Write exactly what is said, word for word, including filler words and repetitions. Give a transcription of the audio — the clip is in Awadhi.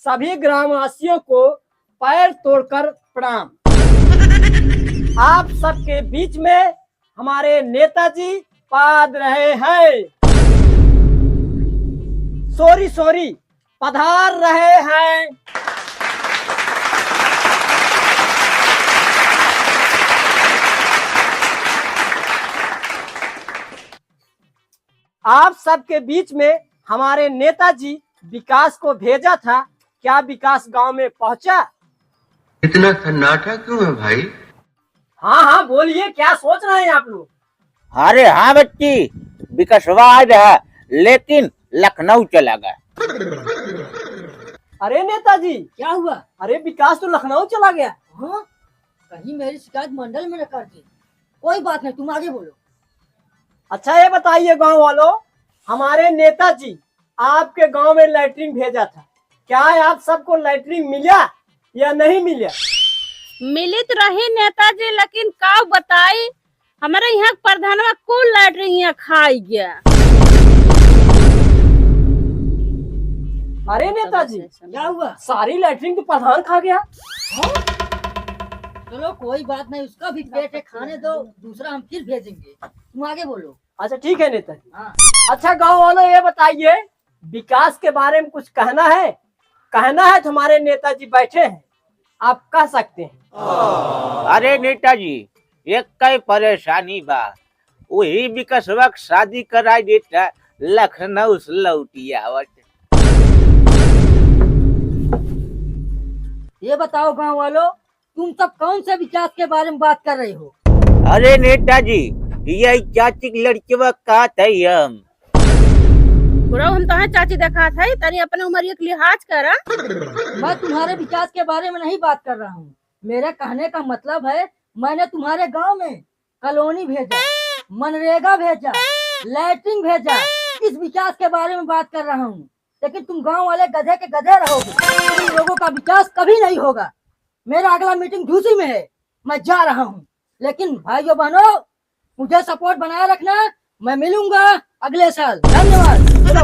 सभी ग्रामवासियों को पैर तोड़कर प्रणाम। आप सबके बीच में हमारे नेताजी पाद रहे हैं, सॉरी सॉरी, पधार रहे हैं। आप सबके बीच में हमारे नेताजी विकास को भेजा था, क्या विकास गांव में पहुंचा? इतना सन्नाटा क्यों है भाई? हाँ हाँ, बोलिए, क्या सोच रहे हैं आप लोग? अरे हाँ बच्ची, विकासवा आए रहा, लेकिन लखनऊ चला गया। अरे नेताजी, क्या हुआ? अरे विकास तो लखनऊ चला गया। हाँ, कहीं मेरी शिकायत मंडल में न कर दे। कोई बात नहीं, तुम आगे बोलो। अच्छा ये बताइए गांव वालों, हमारे नेताजी आपके गांव में लैट्रिन भेजा था, क्या आप सबको लैट्रिन मिला या नहीं मिला? मिलित रही नेताजी, लेकिन का बताई, हमारे यहाँ प्रधानवा कुल लैट्रिन यहाँ खाई गया। अरे नेताजी, क्या हुआ? सारी लैट्रिन तो प्रधान खा गया। हाँ? चलो कोई बात नहीं, उसका भी पेट है, खाने दो, दूसरा हम फिर भेजेंगे। तुम आगे बोलो। अच्छा ठीक है नेताजी। हाँ। अच्छा गांव वालों, ये बताइए, विकास के बारे में कुछ कहना है? कहना है तो हमारे नेताजी बैठे हैं, आप कह सकते हैं। अरे नेताजी, एक कई परेशानी बा, वही विकासवा के शादी कराई देता, लखनऊ से लौटी आवत। ये बताओ गांव वालों, तुम सब कौन से विकास के बारे में बात कर रहे हो? अरे नेताजी, ये चाची के लड़कवा का था हम। बुढ़ऊ, हम तोहे चाची देखात है, तनी अपने उमरिया के लिहाज करा। मैं तुम्हारे विकास के बारे में नहीं बात कर रहा हूँ। मेरे कहने का मतलब है, मैंने तुम्हारे गांव में कॉलोनी भेजा, मनरेगा भेजा, लैट्रिन भेजा, इस विकास के बारे में बात कर रहा हूँ। लेकिन तुम गांव वाले गधे के गधे रहोगे, तुम लोगों का विकास कभी नहीं होगा। मेरा अगला मीटिंग दूसरी में है, मैं जा रहा हूँ। लेकिन भाइयों बहनों, मुझे सपोर्ट बनाए रखना, मैं मिलूंगा अगले साल। धन्यवाद। चलो।